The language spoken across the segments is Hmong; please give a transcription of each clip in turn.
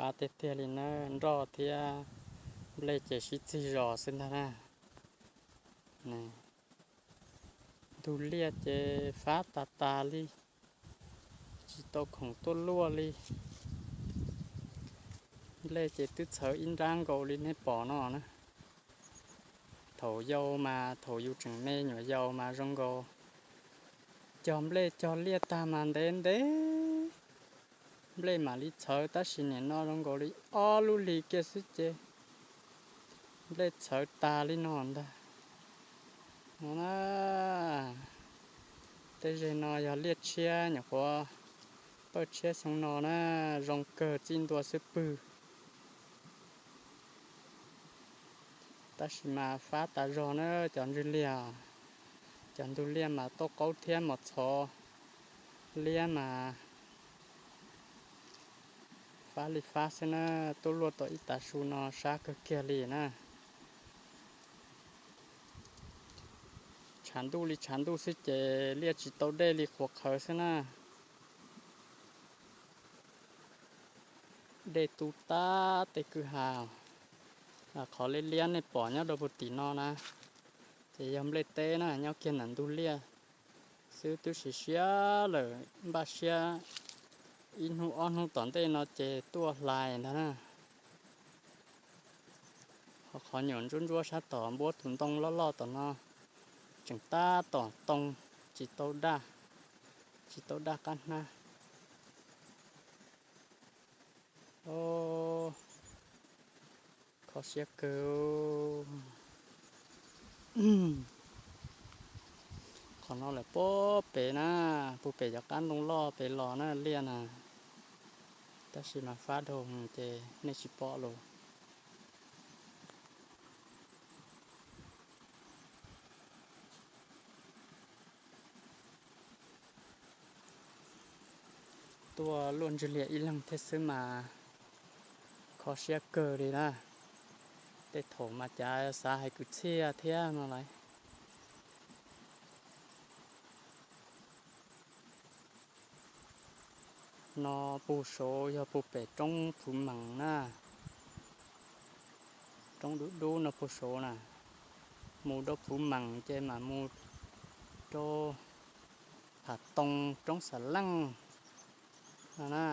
fab tiag tiag li na, nroj thiab nplej ces sib txig zos xwb ntag na. Ntug liaj ces fab tas tas li, tsis tau khoom tuaj luaj li. Nplej ces twb txhawv ib nrab nkaus li nej pom no na. Thaum yau mas, thaum yus tseem me nyuam yaus mas zoo nkaus cog nplej cog liaj tag mas ntev ntev nplej mam li txhawv, tab sis nim no zoo nkaus li ob lub hlis kiag xwb ces nplej txhawv tas li no ntag. No na, tej zeg no yog liaj tshiab, nyuam qhuav pawj tshiab xyoo no na, zoo kawg, txij ntua xwb pwg. Tab sis mas fab tas zog na cov ntswg liaj, cov ntug liaj mas tauj qaub thiab mos txhov liab mas fab li fab xwb na, tuaj luaj tau ib tav su no sab kawg kiag li na. Tshav ntuj li tshav ntuj xwb ces liaj tsis tau dej li qhuav qhawv xwb na. Dej tu tag tej kwj ha, qhov liab liab nej pom nyob rau puag tim no na, ces yog nplej teb na, nyob kiag ntawm ntug liaj xwb twb siav siav lawm, npaj siab ib hnub ob hnub tom ntej no ces tuaj hlais ntag na. Ho qhov nyuam ntsuab ntsuab sab tom npuab tus ntoo loj loj tom no tseem tab tom too, tsis tau daj, tsis tau daj qab hnab. Kho siab kawg. Qhov no lawm puag pem na, puag pem cov qab ntoo loj pem los na liaj na, tab sis mas fab dhau ces nej tsis pom los. Tuaj luaj ntswg liaj ib leeg thiab xwb mas kho siab kawg li na. Tej thaum mas cav xav hais kwv txhiaj thiab no lauj. No puag saud yog puag pem roob Phuv Mees na. Roob dub dub no puag saud na, mus rau Phuv Mees ces mam mus rau Phav Too, roob Xav Leej no na.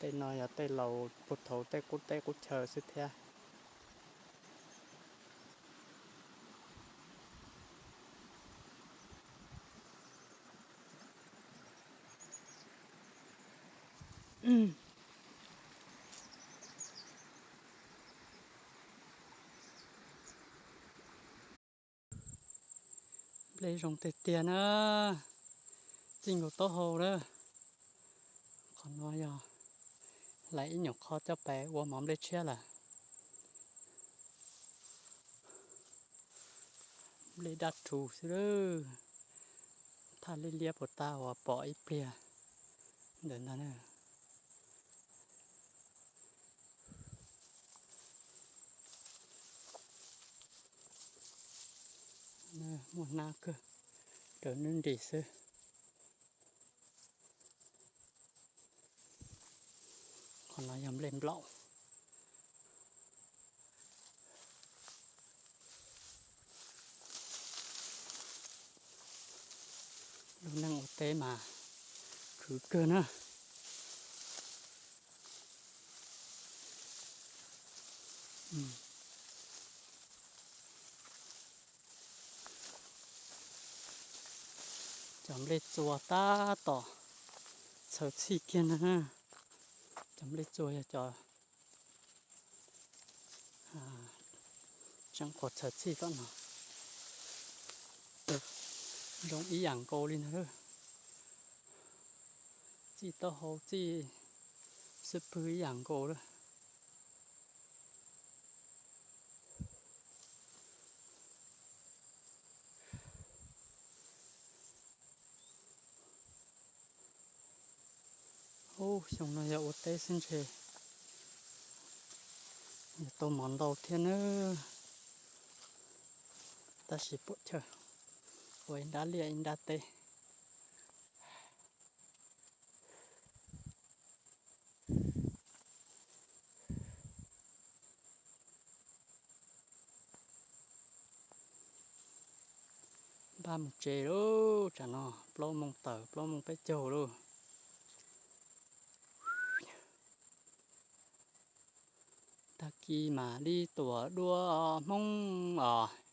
Tej no yog tej laus puag thaum tej qub teb qub chaw xwb thiab. Nplej zoo tiag tiag na, txij nkaus taub hau lawm. Qhov no yog hlais ib nyuam qho coj pais ua mov nplej tshiab lawm. Nplej daj rhuv xwb lawm, thaj liab liab puas tag uas pom ib pliag ntawm ntag na. Muaj hnab kawg, raws nws nrim xwb. Qhov no yog nplej nplaum. Lub neej ua teb mas khwv kawg na. Cov nplej txua tab tom txhawv txhij kiag na. Cov nplej txua yog cov tseem qhuav txhawv txhij tom no. Zoo ib yam nkaus li ntag. Txij taub hau txij xub pwg ib yam nkaus lawm. Ub, xyoo no yog ua teb xwb ntshe yog tau mov ntau thiab nawb. Tab sis puam chawj ua ib nrab liaj ib nrab teb. Mus tsev lauj, tsam no plaub moos tawm plaub moos peb caug lauj. Tag kis mam li tuaj dua Hmoob os.